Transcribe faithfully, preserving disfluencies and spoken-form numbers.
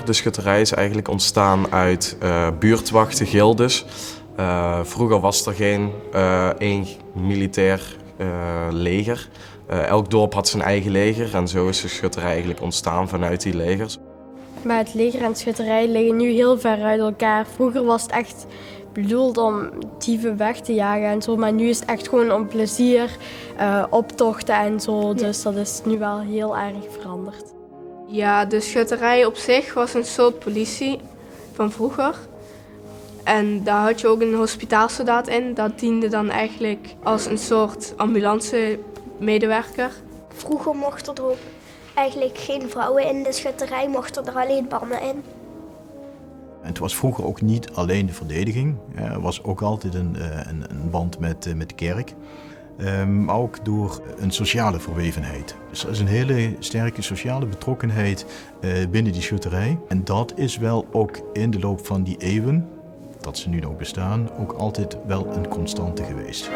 De schutterij is eigenlijk ontstaan uit eh, buurtwachten, gildes. Eh, vroeger was er geen eh, één militair eh, leger. Eh, elk dorp had zijn eigen leger en zo is de schutterij eigenlijk ontstaan vanuit die legers. Maar het leger en schutterij liggen nu heel ver uit elkaar. Vroeger was het echt bedoeld om dieven weg te jagen en zo, maar nu is het echt gewoon om plezier, eh, optochten en zo. Dus dat is nu wel heel erg veranderd. Ja, de schutterij op zich was een soort politie van vroeger. En daar had je ook een hospitaalsoldaat in. Dat diende dan eigenlijk als een soort ambulancemedewerker. Vroeger mochten er ook eigenlijk geen vrouwen in de schutterij, mochten er alleen mannen in. Het was vroeger ook niet alleen de verdediging. Er was ook altijd een, eh, een, een band met, eh, met de kerk. Ehm, maar ook door een sociale verwevenheid. Dus er is een hele sterke sociale betrokkenheid eh, binnen die schutterij. En dat is wel ook in de loop van die eeuwen, dat ze nu nog bestaan, ook altijd wel een constante geweest.